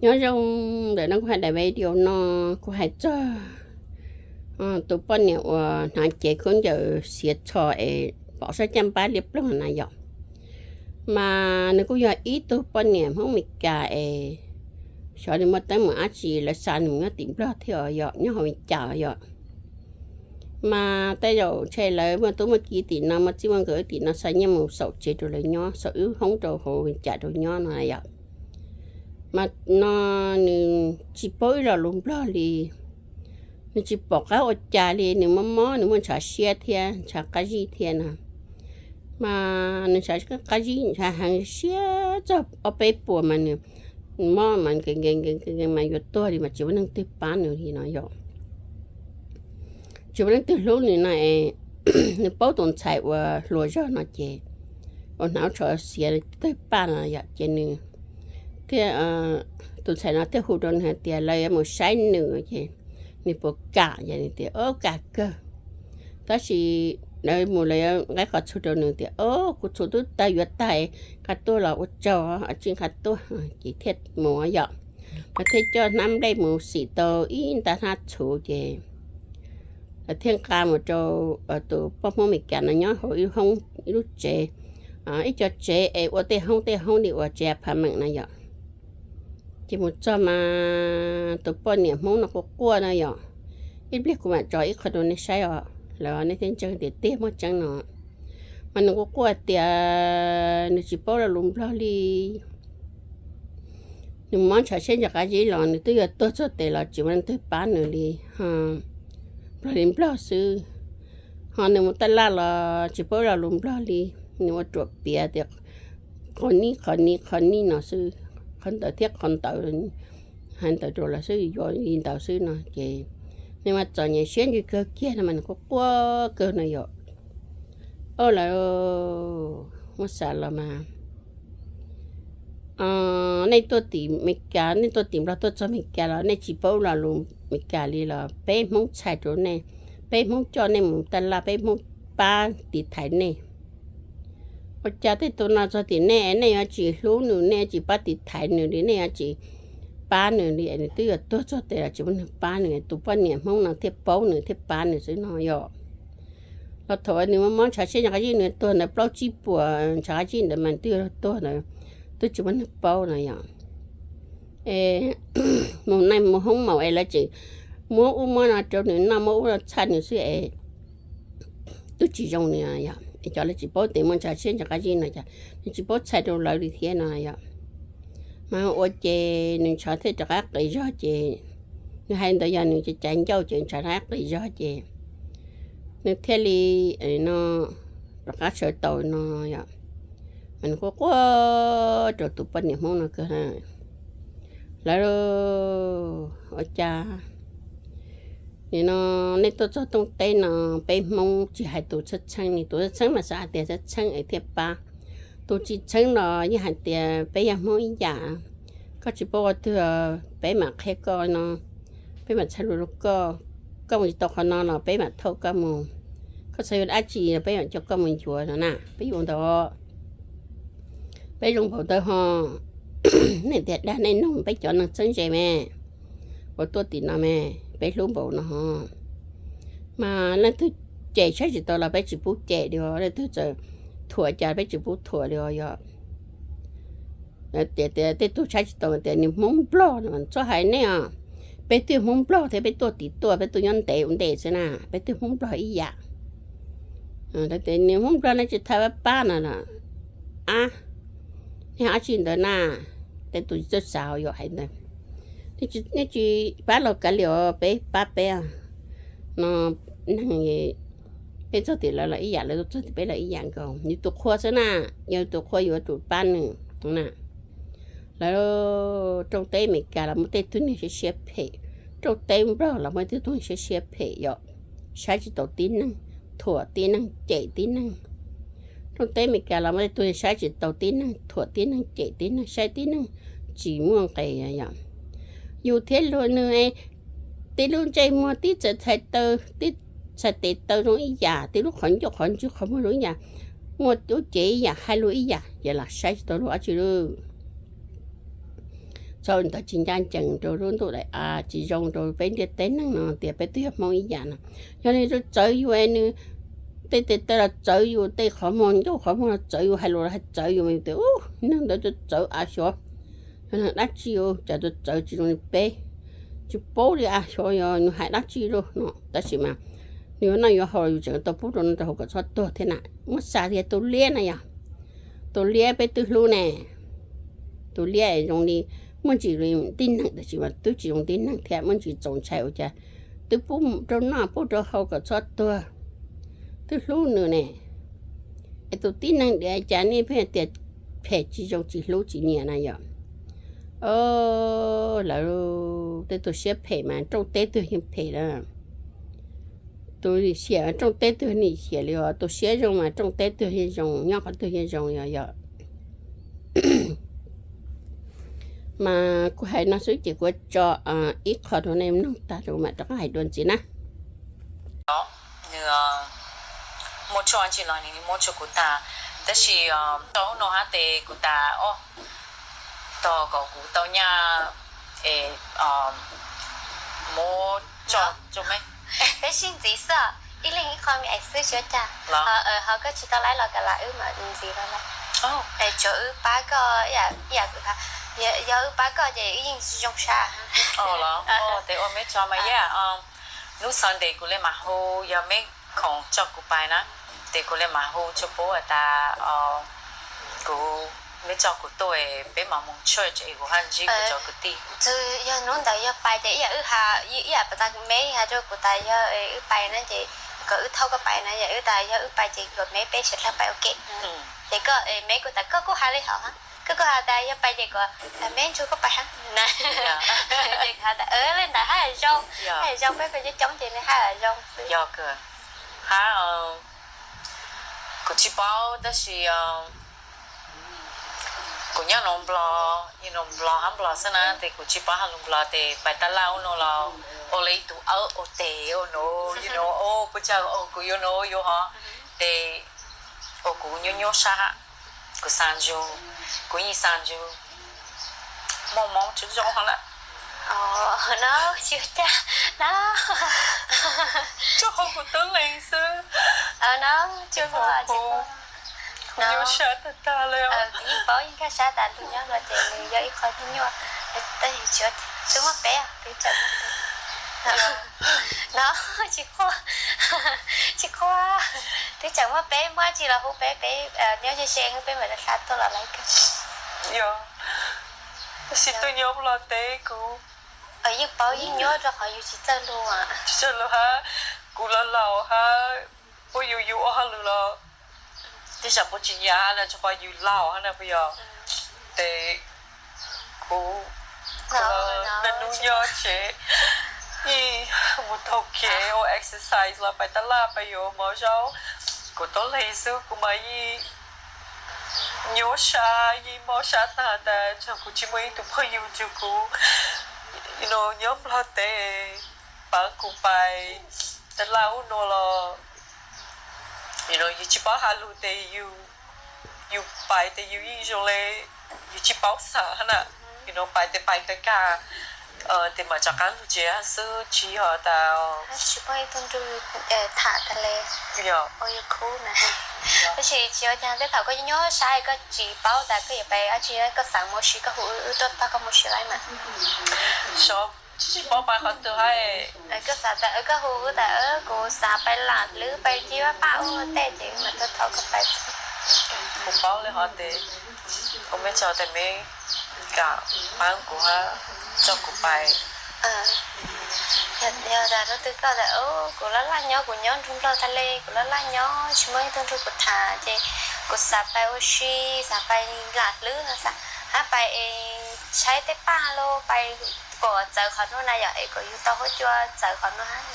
Nyob zoo, ntawm no kuv hais daim video no, kuv hais txog tus poj niam uas hnav cev khaub ncaws xiav txho es pom sab caj npab liab ploog na yom. Mas nws kuj yog ib tug poj niam Hmoob Meskas es xyov nws muaj teeb meem dab tsi lawv xa nws mus nyob tim Nplog thiab os yom, nyob hauv Meskas yom. Mas tej zaum ntshe lawv muaj tub muaj ki tim no, muaj txij muaj nkawm tim no xa nyiaj mus xaum tsev rau lawv nyob, xaum wb hoob rau hauv Meskas rau nyob no yom. Mas no nws tsis paub ib lo lus Nplog li, nws tsis pom qab ua cas li, nws mob mob, nws muaj ntshav siab thiab ntshav qab zib thiab na. Mas nws ntshav qab zib, ntshav heev siab txog ob peb puas mas nws mob mas nkees nkees nkees nkees mas yuav tuag li mas tsis muaj neeg twg pab nws li no yom. Tsis muaj leej twg hlub nws no es nws paub tus ntxhais uas hluas zog no ces, uas hnav tsho xiav tawg paj no yom, ces nws thiaj, tus ntxhais no thiaj hu rau nws hais tias lawv yuav mus saib nws ces nws puas kam, ces nws tias o, kam kawg. Tab sis lawv mus lawv yuav nqaib qhov txhua rau nws tias o, kuv txhua twb tawg yuav tag, nqa tuaj los ua tsaug, tsis nqa tuaj, ces thiaj mus yom. Lawv thiaj coj hnab nplej mus xim tau ib nta hnab txhuv ces lawv thiaj nqa mus rau tus poj Hmoob Meskas no nyob hauv ib hoob ib lub tsev, ib co tsev es ua tej hoob tej hoob li uas tsev apartment no yom. Ces mus txog mas tus poj niam Hmoob no quaj quaj no yom. Ib pliag kuv mam tso ib qho rau nej saib os, lawv nej thiaj ntseeg tias tiag muaj tseeb no. Mas nws quaj quaj tias nws tsis paub lo lus Nplog li. Nws mob ntshav siab ntshav qab zib los nws twb yuav tuag txog tes los tsis muaj leej twg pab nws li, Nplog li Nplog xwb. Ho nws mus taj laj los tsis paub lo lus Nplog li, nws ua ruam piav tias qhov nib qhov nib qhov nib no xwb, qhov ntawd thiab qhov ntawd, hais ntawd rau lawv xwb, yuav li ntawd xwb no ces nws mas txom nyem siab ntsws kawg kiag no mas nws quaj quaj kawg no yom. Au lawv, muab xav los mas nej tuaj tim Meskas, nej tuaj tim Nplog tuaj txog Meskas los nej tsis paub lo lus Meskas li los peb Hmoob txhais rau nej, peb Hmoob coj nej mus taj laj, peb Hmoob pab tiv thaiv nej. Ua cas tej tus no txog tim nej, nej yuav tsis hlub nws, nej yuav tsis pab tiv thaiv nws li, nej yuav tsis pab nws li, nws twb yuav tuag txog tes los tsis muaj neeg pab nws, tus poj niam Hmoob no thiaj paub nws thiaj pab nws xwb no yom. Los thaum nws mob mob ntshav siab ntshav qab zib nws tuag ntawd plaub tsib puas ntshav qab zib ntawd mas twb yuav luag tuag ntawd, twb tsis muaj neeg paub no yom. Es mus neej mus hoob maum es lawv tseem muab ub muab no rau nws noj, muab ub no txhaj nws xwb es twb tsis zoo li yom. Es cov lawv tsis paub tias muaj ntshav siab ntshav qab zib no ces nws tsis paub txhais rau lawv li thiab no yom. Mas ua ces nws ntshav thiaj rov qab qis zog ces nws hais ntawd yog nws caiv ncauj ces ntshav rov qab qis zog ces nws thiaj li no rov qab sawv tau no yom. Mas nws quaj quaj rau tus poj niam Hmoob no kawg na, lawv, ua cas nim no nej tuaj txog Tooj teb no, peb Hmoob tsis hais tus txheeb txheeb li, tus txheeb txheeb mas xav hais tias txheeb txheeb es thiaj pab, tus tsis txheeb los yeej hais tias peb yog Hmoob ib yam. Koj tsis paub ua twg peb mam qhia koj no, peb mam txhaj lus rau koj, koj mus tsis tau qhov no los peb mam thauj koj mus, koj xav yuav dab tsi los peb mam coj koj mus yuav no na, peb yuav ntawd. Peb zoo npaum ntawd ho, nej tias dag nej noog peb cov neeg txheeb ze me, uas tuaj tim no me, peb hlub npaum no ho. Mas leej twg cem saib tsis taus los peb tsis pub cem li os, leej twg txawm thuam cas peb tsis pub thuam li os yom. Tias tej tug saib tsis taus tias nws Hmoob Nplog no txhob hais nej os. Peb twb Hmoob Nplog thiab peb tuaj tim tuaj, peb tuaj nyob ntev ua ntej xwb na, peb twb Hmoob Nplog ib yam. Tias nws Hmoob Nplog nej tsis thaiv pab pab no los, ab, nej ho dab tsi ntawd na, tej tus tsis txawj xav yom hais ntawd. Nej tsis pab los kav liam os, peb pab peb no, neeg peb txog tim lawv los ib yam, lawv txog tim peb los ib yam nkaus, yus tus qhua xwb na, yog tus qhua yuav tsum pab nws na. Lawv, Rooj teb Amelikas los muaj tej tug neeg siab siab phem, Rooj teb Nplog los muaj tej tug neeg siab siab phem yom, saib tsis taus tib neeg, thuam tib neeg, cem tib neeg. Rooj teb Amelikas los muaj tej tug saib tsis taus tib neeg, thuam tib neeg, cem tib neeg, saib tib neeg tsis muaj nqis yom. Yus thiab luag nws, tib lub ntsej muag tib txhais taw, tib txhais tes taw zoo ib yam, tib lub qhov ncauj qhov ntswg qhov muag zoo ib yam, muaj lub cev ib yam, hais lus ib yam, ces lam saib tsis taus luag dab tsi li. txhaum ntawd tsis ncaj ncees rau lub ntuj daim av, tsis zoo rau peb ntiaj teb neeg no tias peb twb yog Hmoob ib yam no. Yog nws txawv yus es nws tej tes taw los txawv yus, tej qhov muag ncauj qhov muag los txawv yus, hais lus los hais txawv yus, tias neeg ntawd txawv av xyov, yog neeg dab tsi, cas txawv tsis zoo li peb, tsis paub li av xyov yog nws hais dab tsi lauj no. Tab sis mas nws yuav noj yuav haus yus tseem tau pub rau nws rau hauv kom txhob tuag thiab na. Muab xav tias tus liab na yog, tus liab peb twb hlub ne, tus liab zoo li muaj ntsis li tib neeg tab sis mas twb tsis zoo tib neeg thiab, muaj ntsis txaus ntshai ua cas twb pub rau noj pub rau haus kom txhob tuag, twb hlub nws ne. Es tus tib neeg diav cas nej pheej tias phem tsis zoo tsis hlub tsis nyiam na yom? O, lawv tej tus siab phem mas rooj teb twg yeej phem na. Tus lim hiam rooj teb twg lim hiam li os, tus siab zoo mas rooj teb twg yeej zoo, nyob qhov twg yeej zoo yog yog. Mas kuv hais no xwb ces kuv tso ib qho rau nej mloog tag rau mam rov qab hais dua ntxiv na. Nws muaj tshuaj tsis los nws muab tshuaj kuv tag, tab sis tau hnub no hab tes kuv tas o, tog kom kuv tau nyaj es muab tso rau me. Peb sib ntxiv xwb, ib leeg ib qho me es xwb tsis ua cas. Ho koj tsis tau laib los kam las wb mam ntxiv los lawm. Es tsuav wb pab koj ib yam, yog wb pab koj ces wb yeej zoo sab. Tes ua me tso mas yog lub Sunday kuv le mas hu, yog me khoom tso kuv pais na, tes kuv le mas hu tso pub tas kuv, me tso kuv tuaj peb mam mus church es kuv haj ntsib kuv cov kwv tij. Yog hnub ntawd yog pais ces ib yam wb has, ib yam pas tas me has rau kuv tas yog wb pais na ces kom wb thauj koj pais na, yog wb tas yog wb pais ces kom me peb sawv dlawg pais ua ke. Ces koj me kuv tas koj kuj has li hov, koj kuj has tas yog pais ces kom me nrug koj pais hab na. Ces has tas le ntawd haj zoo, haj zoo peb pais coob coob ces nws haj zoo xwb. Yog kawg, hab kuv tsis paub tab sis kuv nyob Nplog, Nplog hab Nplog xwb na, tes kuv tsis paub has lus Nplog, tes pais tab laj ub no los ua le ib tug awb ua tes ua no, ua pes tsawg ua kuv yuav no yuav hov, tes ua kuv nyuaj nyuaj sab, kuv xav ntsug, kuv yeej xav ntsug muaj Moob tsob zoo hov na. No tsis ua cas na, tsuas qhov kuv tub leeg xwb. No tsis ua cas, kuv nyuaj sab tag tag li. Kuv yeej paub yeej nkag sab tas nrug nyob no ces nws yog ib qho nyuaj nyuaj, tab sis tsis ua cas, twb muaj peb, twb tseem muaj peb. No tsis quaj, tsis quaj, twb tseem muaj peb, muaj dab tsi los hu peb, peb nyob ze ze xwb peb mam li hla tuaj los lawv kawg. Yog, tab sis tuaj nyob Nplog teb kuv yeej paub yeej nyuaj rau qhov yus tsis txawj lus, tsis txawj lus hab, kuv los laus hab, puab yus yus ua hauj lwm los tej zaum puab tsis nyav na rau qhov yus laus hab na puas yog? Tes kuv, kuv naj nub nyob tsev, yeej mus taug kev ua exercise los pais tab laj pais yuav mov zaub, kuv tub leeg xwb kuv mas yeej nyuaj sab yeej mob sab tag tas txog kuv tsis muaj ib tug phooj ywg rau kuv, nyob Nplog teb, paab kuv pais tab laj ub no los, yus tsis paub has lus tes yus, yus pais tes yus yeej zoo le yus tsis paub xav hab na, yus no pais tes pais tag kag, tes mam rov qab lug tsev hab xwb tsis yog tas tsis paub ib tug nrug tham tag le, ua yus khub na. Tab sis tsis ua cas, tej thaum koj nyuaj sab koj tsis paub tas koj yuav pais dab tsi koj xav mus ua si koj hu wb, wb tuaj tog koj mus ua si lawm mas. Tsis paub pais qhov twg hab. Koj xav tas koj hu wb tas kuv xav pais lam hlwb pais ci paj ua tej ces wb mam tuaj thov koj pais. Kuv paub li hov tes, kuv mej tso tes mej kam paab kuv hab tso kuv pais. Yog tas rau twg koj tas kuv laj laj nyob, kuv nyob nrug Nplog tag le, kuv laj laj nyob tsis muaj ib tug nrug kuv tham ces kuv xav pais ua si, xav pais lam hlwb no, xav hab pais es tshaib tej paj los pais kom txawv qhov nuav na yom, es kom yus tau huab cua txawv qhov nuav hab.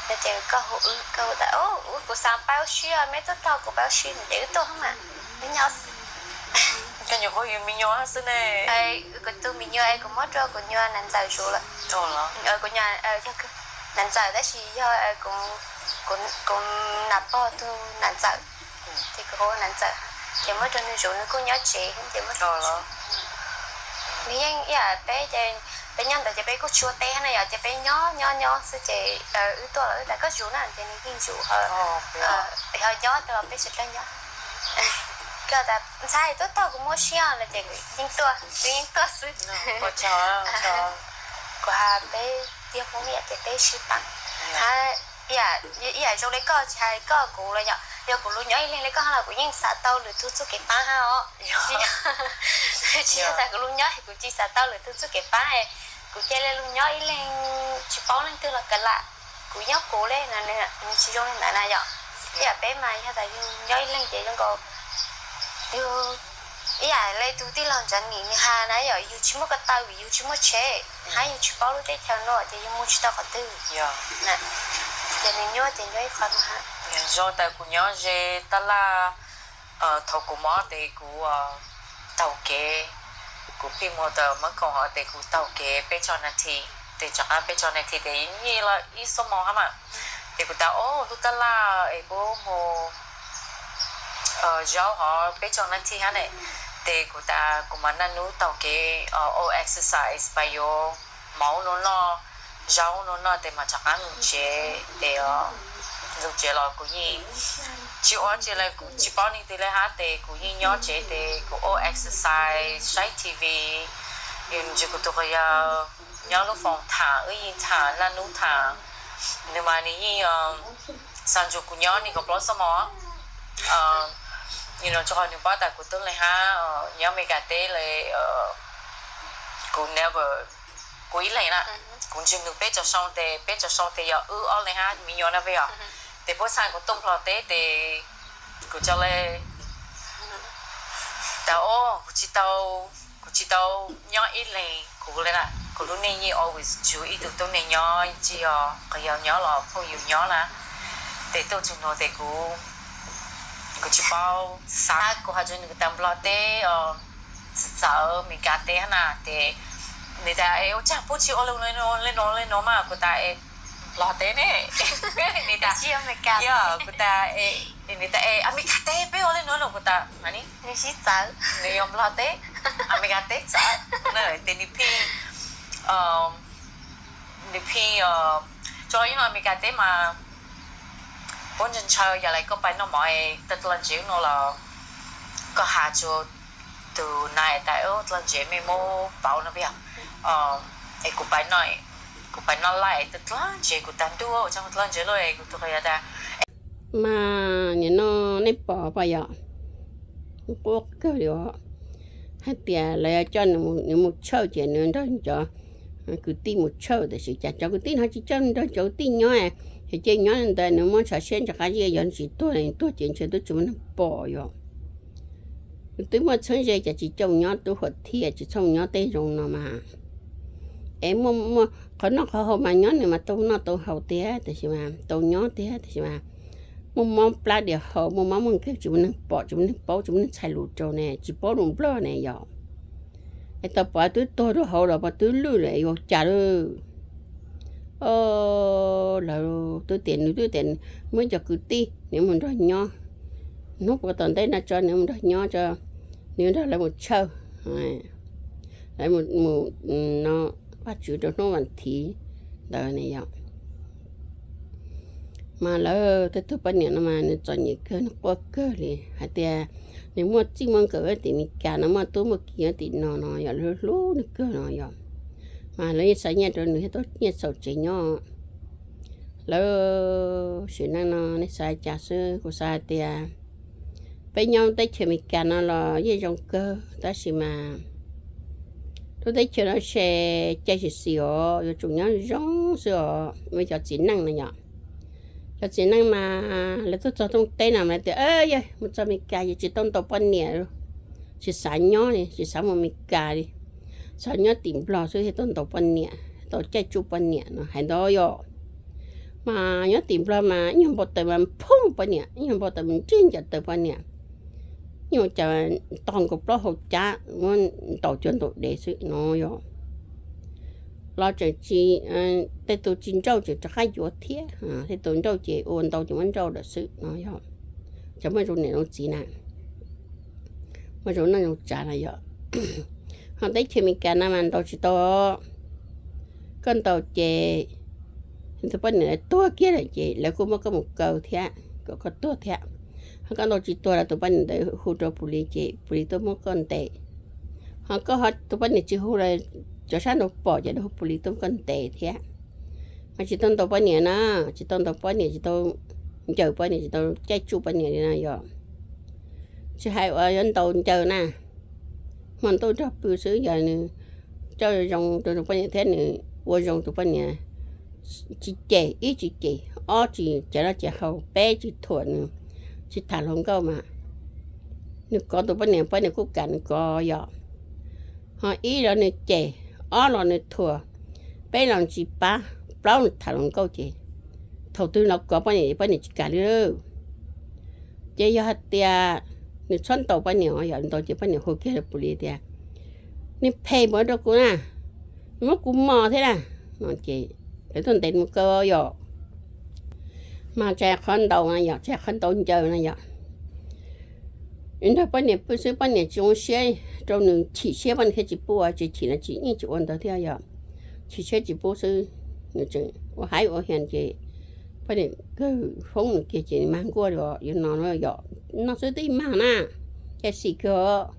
Ces koj hu wb, koj hu tas kuv xav pais ua si os, mej tuaj tog kuv pais ua si no ces wb tuaj hab mas. Wb nyob Koj nyuam qhuav yug me nyuam xwb ne. Kuv tug me nyuam es kuv muab rua kuv nyuam nam ntxawm zuv lawm. Kuv nyuam, yog nam ntxawm tab sis yog kuv nam pog tug nam ntxawm, ces kuv hu ua nam ntxawm, ces muab rua nwg zuv, nwg kuj nyob tsev ces muab rua Nws yeej ib yam peb ces peb nyob ntawd ces peb kuj tsis ua teb na yom, ces peb nyob nyob nyob xwb ces wb tuaj los wb tas koj zus na ces nws yeej zus, ho nyob rau peb sawv daws nyob. Koj tas ntxhais tuaj taug kuv muab siab no ces kuv yeej tuaj, kuv yeej tuaj xwb. Kuv has peb tiag Hmoob yam ces peb sib pab. Ib yam zoo li koj tsis hais koj kuv los yog, yog kuv lub nyob ib leeg li koj los kuv yeej xav tau lwm tus txuj kev pab hab os. Tsis yog tas kuv lub nyob kuv tsis xav tau lwm tus txuj kev pab, kuv cia li lub nyob ib leeg tsis paub leej twg los kav lam, kuv nyob kuv li no, nws tsis zoo li ntawd na yom. Ib yam peb mas yog tas yus nyob ib leeg ces zoo nkaus yus ib yam li tus tij laug Ntxawm Nim nws has na yom, yus tsis muaj ko taw vim yus tsis muaj tsheb hab yus tsis paub lub teb chaws no ces yus mus tsis tau qhov twg. Ces nws nyuaj ces nyuaj ib qho no hab. Zoo tas kuv nyob ze tab laj, thaum kuv mob tes kuv taug kev, kuv pheej mus tas Mab Koom hov tes kuv taug kev peb tsawg nas this, tes rov qab peb tsawg nas this tes nyiaj los ib xuab moos hab mas. Ces kuv tas o lub tab laj es puab mus zaub hov peb tsawg nas this hab ne, tes kuv tas kuv mam naj nub taug kev o exercise pas yuav mov ub nub noj, zaub ub nub noj tes mam rov qab mus tsev tes o mus tsev los kuv yeej tsis ua tsi le, kuv tsis paub neeg twg le hab tes kuv yeej nyob tsev tes kuv ua exercise saib T V. Yus ntsib kuv tus quas yawg nyob lub foos tham wb yeej tham naj nub tham, nws mas nws yeej xa ntsug kuv nyob nees nkaum plaub xuab moos. Nws no rua qhov nws paub tas kuv tub leeg hab nyob Amelikas teb le, kuv never, kuv ib leeg na, kuv ntsib nws peb caug xyoo tes peb caug xyoo tes yog wb ob leeg hab me nyuam na peb yog, tes puab xa kuv tuaj Nplog teb tes kuv ca le tas o kuv tsis tau, kuv tsis tau nyob ib leeg kuv le na, kuv lub neej yeej always ntsib ib tug tub neeg nyob, tsis yog quas yawg nyob los phooj ywg nyob na, tes tuaj txug nuav tes kuv, kuv tsis paub xav, kuv has rua nws tas Nplog teb os, txawv txawv Amelikas teb hab na tes nws tas es ua caag puab tsis ua le nuav le nuav mas, kuv tas es Nplog teb ne, nws tas, kuv tas, nws tas es Amelikas teb peb ua le nuav no, kuv tas nws yog Nplog teb, Amelikas teb txawv, tes nws pheej, nws pheej, rua ib no Amelikas teb mas puab ntshaw ntshaw yog le koj pais noj mov tag dlawg ntsev no los koj has rua tus nais tas dlawg ntsev mej muab pauv no peb yog, es kuv pais noj, kuv pais noj laj tag dlawg ntsev kuv tag ntuj ua tsaug dlawg ntsev lawm, kuv tus quas yawg tas mas nim no nej pom puas yog, quaj kawg li os, hais tias lawv coj nws mus tshawj ces nws nrog cov kwv tij mus tshawj, tab sis cas cov kwv tij no tsis coj nws nrog cov kwv tij nyob, ces cia nyob ntawd nws muab ntshav siab ntshav qab ziab, yog nws tsis tuag, nws tuag ces ntshe twb tsis muaj neeg pom yom. Twb muaj txheeb ze cas tsis coj nyob tub huam thiaj tsis txhob nyob tej zoo no mas. Es muaj, muaj qhov noj qhov haus mas nyob nws mas tau noj tau haus tiag, tab sis mas tau nyob tiag, tab sis mas muaj mob plab diam haus, muaj mob muaj nkeeg tsis muaj neeg pom, tsis muaj neeg paub, tsis muaj neeg txhais lus rau ne, tsis paub lus Nplog ne yom. Es tau pom twb tuag rau hauv los pom twb lwj lawm yuav cas lawm. O, lawv twb tias, nws twb tias muaj ib co kwv tij nws mus nrog nyob, hnub puas tom ntej no tso nws mus nrog nyob tso, nws nrog lawv mus tshawj, lawv mus, mus no Vajtswv rau hnub vas thiv ntawd ne yom. Mas lawv tej tug poj niam no mas nws txom nyem kawg, nws quaj kawg li hais tias nws muaj txij muaj nkawm tim Meskas no, muaj tub muaj kiv tim no no yom, lawv hlub nws kawg no yom. Mas lawv yeej xa nyiaj rau nws thiaj tau nyiaj txaus tsev nyob. Lawv sim neej no nej xav cas xwb, kuv xav hais tias peb nyob teb chaws Amelikas no los yeej zoo kawg, tab sis mas lub teb chaws no se cai xis xis os, yuav tsum nyob zoo xwb os, muaj cov txiv neej no yom. Cov txiv neej mas lawv tuaj txog Tooj teb no mas lawv tias, yog mus txog Amelikas yog tsis tau ntaus poj niam, tsis xav nyob li, tsis xav mus Amelikas li, xav nyob tim Nplog xwb thiaj tau ntaus poj niam, tau caij tsuj poj niam no hais ntau yom. Mas nyob tim Nplog mas ib nyuag npau taws mas phooj poj niam, ib nyuag npau taws mas ntsej ncaws taws poj niam, ib nyuag cas tog nkaus plaub hau cab muab ntaus cuag ntaus dev xwb no yom. Los tseem tsis, tej tug tsis nrauj tseem rov qab yuav thiab, tej tug nrauj ces ua ntau ces muab nrauj lawm xwb no yom. Tseem muaj zoo niam zoo txiv na, muaj zoo neej zoo tsav na yom. Ho teb chaws Amelikas no mas ntaus tsis tau. Koj ntaus ces tus poj niam tuag kiag lawm ces lawv kuj muab koj mus kaw thiab kom koj tuag thiab. Ho koj ntaus tsis tuag los tus poj niam ntawd hu rau pus lis ces pus lis tuaj muab koj ntes. Ho koj ho tus poj niam tsis hu los cov sab nraud pom ces lawv hu pus lis tuaj muab koj ntes thiab. Mas tsis tau ntaus poj niam na, tsis tau ntaus poj niam, tsis tau ncaws poj niam, tsis tau caij tsuj poj niam li no yog. Tsis hais uas yuav ntaus ncaws na, hmo ntuj nrog pw xwb yog nws coj zoo rau tus poj niam thiab nws ua zoo tus poj niam, tsis cem, ib tsis cem, ob tsis cem noj cem haus, peb tsis thuam nws, tsis tham hluas nkauj mas nws kov tus poj niam, poj niam kuj kam nws kov yom. Ho ib los nws cem, ob los nws thuam, peb los tsis pab, plaub nws tham hluas nkauj ces thaum twg los kov poj niam, poj niam tsis kam li. Ces yog hais tias nws txhob ntaus poj niam, yog ntaus ces poj niam hu kiag rau pus lis tias nws phem npaum rau kuv na, nws muab kuv mos thiab na, no ces lawv tuaj ntes mus kaw yom. Mas tsis hais qhov ntaus na yom, tsis hais qhov ntaus ncaws na yom, nws nrog poj niam pw xwb poj niam tsis zoo siab rau nws, chim siab poj niam thiaj tsis pub, tsis chim no tsis yeej tsis ua ntawd thiab yom. Chim siab tsis pub xwb, nws tseem ua haib ua hiam ces poj niam kawg foob nws kiag ces nws mag nkuaj li yuav no yom. No xwb twb mag na, cai xim kawg.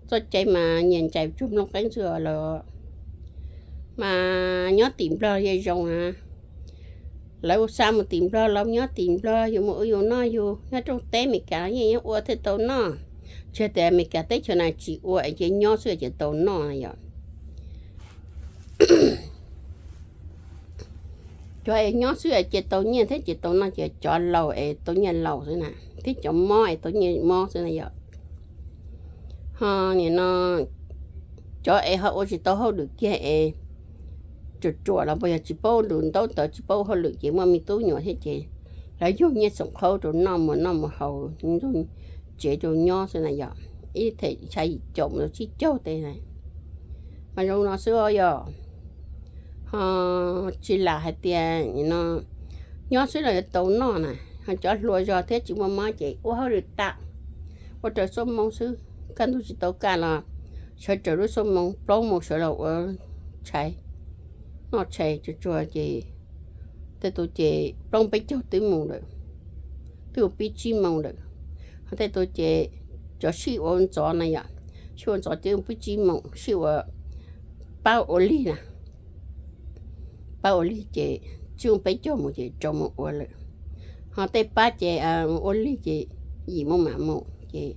Txoj cai mas nyias ncaim cuag nplooj qeeb xwb los. Mas nyob tim Nplog yeej zoo na, lawv ua xa mus tim Nplog los nyob tim Nplog, yus mus ua yus noj yus, nyob rooj teb Amelikas los yeej nyob ua thiaj tau noj. Tsis tias Amelikas teb chaws na tsis ua es cia nyob xwb ces tau noj na yom. Cov es nyob xwb es cia tau nyiaj thiab cia tau noj ces cov laus es tau nyiaj laus xwb na, thiab cov mob es tau nyiaj mob xwb na yom. Ho nim no cov es ho ua tsis tau hauj lwm kiag es ruam ruam los puas yog tsis paub lus ntaub ntawv tsis paub hauj lwm ces muaj me tub nyuam thiab ces lawv yug nyiaj xoom qhaub rau noj mus noj mus haus, tsev rau nyob xwb na yom. Ib them xya yim caum mus rau tsib caug tej na, mas zoo no xwb os yom. Ho tsis lam hais tias no nyob xwb los yuav tau noj na, ho cov hluas zog thiab tsis muaj mob ces ua hauj lwm tag, ua raws xuab moos xwb, kaj ntug tsis tau kaj los sawv raws lub xuab moos, plaub moos sawv los ua tshais, noj tshais tsuag tsuag ces tej tus ces plaub peb caug twb mus lawm, twb ua pib tsib moos lawm. Ho tej tus ces cov sij ua ntxov na yom, sij ua ntxov ces ua pib tsib moos, sij ua pab ua lig na, pab ua lig ces tsib moos peb caug mus ces rau moos ua lawm. Ho tej pab ces ua lig ces yim moos mam mus ces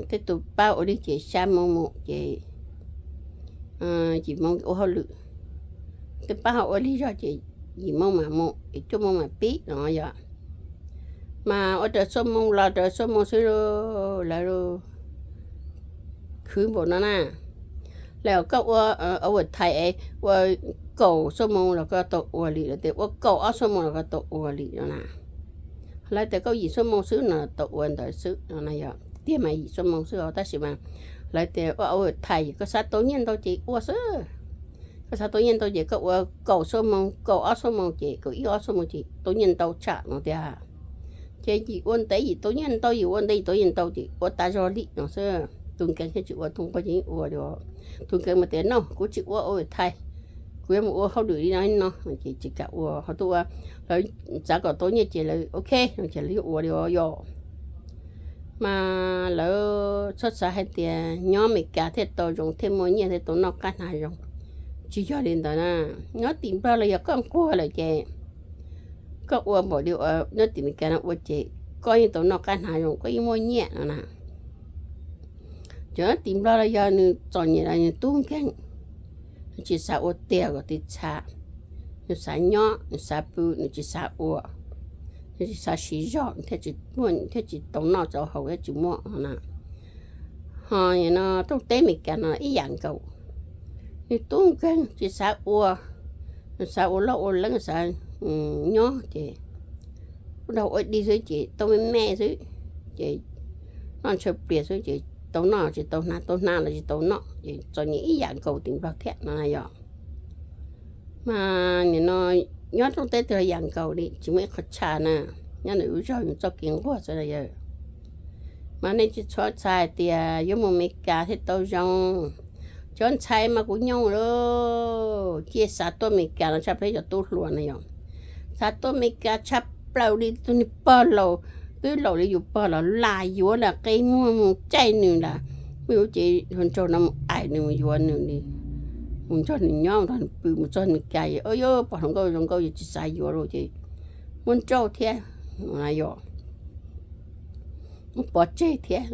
tej tus pab ua lig ces xya moos mus ces yim moos ua hauj lwm. Tej pab ho ua lig zog ces yim moos mam mus es cuaj moos mam pib no yom. Mas ua raws xuab moos los raws xuab moos xwb lauj, lawv khwv npaum no na. Lawv koj ua overtime es ua kaum xuab moos los koj tau ua li, lawv tias ua kaum ob xuab moos los koj tau ua li no na. Lawv tias koj yim xuab moos xwb no tau ua ntawd xwb no na yom. Tiag mas yim xuab moos xwb os, tab sis mas lawv tias ua overtime koj xav tau nyiaj ntau ces ua xwb. Koj xav tau nyiaj ntau ces koj ua kaum xuab moos, kaum ob xuab moos ces kaum ib ob xuab moos ces tau nyiaj ntau tshaj no tiag. Ces yim ua ntev yim tau nyiaj ntau, yim ua ntev yim tau nyiaj ntau ces ua tas zog li no xwb. Tus nkees thiaj tsis ua, tus nquag ces yeej ua li. Tus nkees mas tias no kuv tsis ua overtime, kuv yuav mus ua hauj lwm li no li no ces tsis kam ua. Ho tus uas lawv txav kom tau nyiaj ces lawv ok no ces lawv yeej ua li os yom. Mas lawv txhob xav hais tias nyob Amelikas thiaj tau zoo thiaj muaj nyiaj thiaj tau noj qab hnav zoo. Tsis yog li ntawd na. Nyob tim Nplog los yog koj nquag lawm ces koj ua npaum li uas nyob tim Amelikas no ua ces koj yeej tau noj qab hnav zoo, koj yeej muaj nyiaj no na. Cov nyob tim Nplog los yog nws txom nyem los nws tub nkeeg, nws tsis xav ua tiag kom tiv txha, nws xav nyob nws xav pw nws tsis xav ua, nws tsis xav siv zog thiaj tsis muaj, thiaj tsis tau noj tau haus thiaj tsis muaj no na. Ho no rooj teb Amelikas no ib yam nkaus, nws tub nkeeg tsis xav ua, nws xav ua loj ua leeb xav nyob ces ua dog ua dig xwb ces tau me me xwb ces noj ntshaw pliag xwb ces tau noj tsis tau hnav, tau hnav los tsis tau noj ces txom nyem ib yam nkaus tim Nplog thiab no na yom. Mas nim no nyob rooj teb twg los yam nkaus li, tsis muaj ib qho tshaj na, nyob ntawm lub zog yus txoj kev nquag xwb na yom. Mas nej tsis txhob xav hais tias yuav mus Amelikas thiaj tau zoo. Cov ntxhais mas kuv nyooj lawm, cia xav tuaj Amelikas no tshaj plaws cov tub hluas no yog xav tuaj Amelikas tshaj plaws li. Tus niag pog laus twb laus li yus pog los lam yuav lam qe muag mus caij nws lam, muaj yuav ces hluas nraug no mus aim nws mus yuav nws li, mus nrog nws nyob nrog nws pw mus txog Amelikas, o yog pom hluas nkauj zoo nkauj yus tsis xav yuav lawm ces muab nrauj thiab, yog muab pov tseg thiab.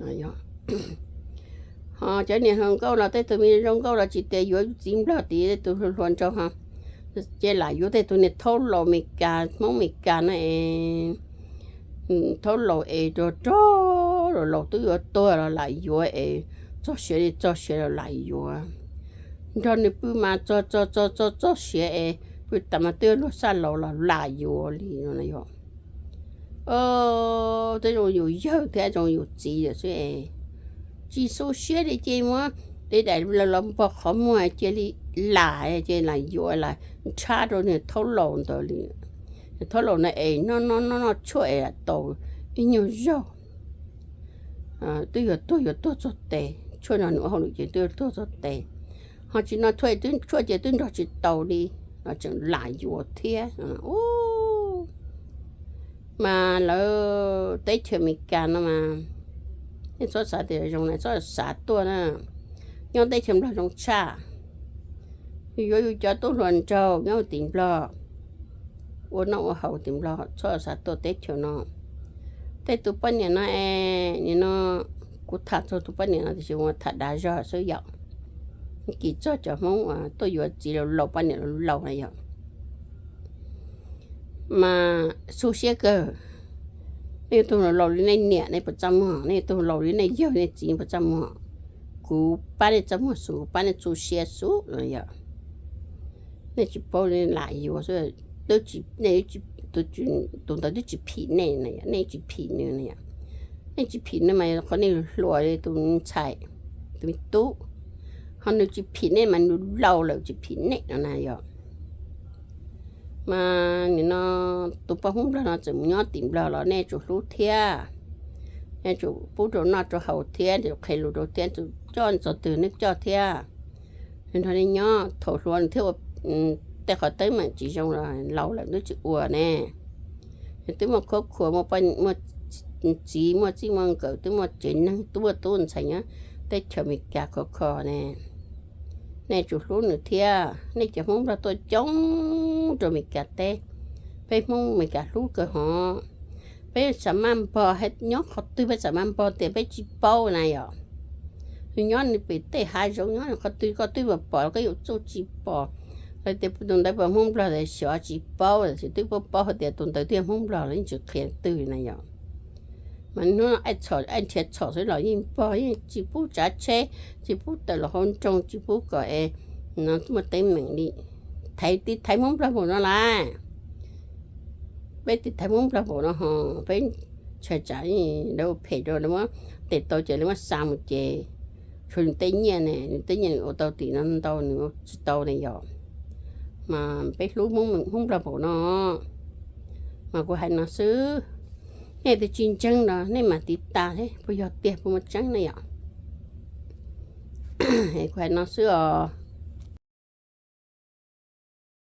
Ho cov niag hluas nkauj los tej tus me zoo nkauj los tsis tias yuav txiv Nplog tid, tej tus hluas nraug ho ces lam yuav tej tus niag thaub laus Amelikas, Hmoob Amelikas no es thaub laus es rog rog los laus twb yuav tuag los lam yuav es txog siav li txog siav los lam yuav. Nrog nws pw mas txog txog txog txog txog siav es pw tas mas twb luag xaj laus los lam yuav li no yog. Twb zoo yus yawg thiab zoo yus txiv lawm xwb es tsis xu siab li ces muab tej daim los npog qhov muag cia li lam ces lam yuav lam ntshab rau niag thaub laus ntawd li. Thaub laus na es noj noj noj noj tshuaj es tau ib nyuag zaug twb yuav tuag yuav tuag txog tes, tshuaj no nws ua hauj lwm ces twb yuav tuag txog tes. Ho tsis noj tshuaj ces twb nrog tsis tau li, tseem lam yuav thiab. Mas lawv teb chaws Amelikas no mas nej txhob xav tias zoo na, txhob xav tuaj na. Nyob teb chaws Nplog zoo tshaj, yuav yus cov tub hluas nraug nyob tim Nplog, ua noj ua haus tim Nplog, txhob xav tuaj teb chaws no. Tej tus poj niam no es nim no kuv tham txog tus poj niam no tiam sis ua tham dav zog xwb yom. Kis txog cov Hmoob tuaj yuav txiv laus laus poj niam laus laus na yom. Mas xu siab kawg. Nej yuav tus laus li nej niam nej puas txaj muag, nej yuav tus laus li nej yawg nej txiv puas txaj muag? Kuv pab nej txaj muag xwb, kuv pab nej xu siab xwb no yom. Nej tsis paub nej lam yuav xwb, tus ntawd twb tsis phim nej, nej tsis phim nws na yom. Nej tsis phim nws mas qhov nej hluas li tus ntxhais, tus me tub, ho nws tsis phim nej mas nws laus lawm tsis phim nej no na yom. Mas nim no tus poj Hmoob Nplog no txawm mus nyob tim Nplog los nej tsum hlub thiab. Nej tsum pub rau noj rau haus thiab, tsum qhia lus rau thiab, tsum coj txog twg nej coj thiab. Nws nrog nej nyob thaum hluas nws thiaj ua tej qhov teeb meem tsis zoo los laus lawm twb tsis ua ne. Nws twb muaj khab khuas, muaj txiv muaj txij muaj nkawm, twb muaj tsev neeg, twb muaj tub ntxhais nyob teb chaws Amelikas khov kho ne. Nej tsum hlub nws thiab. Nej cov Hmoob Nplog tuaj coob rau Amelikas teb, peb Hmoob Amelikas hlub kawg hov. Peb xam maj npog, nyob qhov twg peb xam maj npog tias peb tsis paub na yom. Nws nyob nws pem tej hav zoov nyob qhov twg koj twb pom, koj yuav txuj tsis pom. Lawv tias tus ntawd puas Hmoob Nplog tias xyov tsis paub, tiam sis twb paub paub hais tias tus ntawd twb yog Hmoob Nplog los yeej tsis qhia twg na yom. Mas hnub no aib nrhiav txhom xwb los yeej npog, yeej tsis pub tsav tsheb, tsis pub tawm los hauv nroog, tsis pub kom es muaj teeb meem li. Thaiv tiv thaiv Hmoob Nplog npaum no lawm. Peb tiv thaiv Hmoob Nplog npaum no ho peb ntshai tsam lawv ua phem rau lawv muab tes tau ces lawv muab xa mus ces tshuav nws tej nyiaj ne, nws tej nyiaj nws ua tau tim no ntau nws ua tsis tau ne yom. Mas peb hlub Hmoob Nplog npaum no mas kuv hais no xwb. Nej twb tsis ntseeg no nej mam tiv tas thiab puas yog tiag puas muaj tseeb ne yom. Kuv hais no xwb os.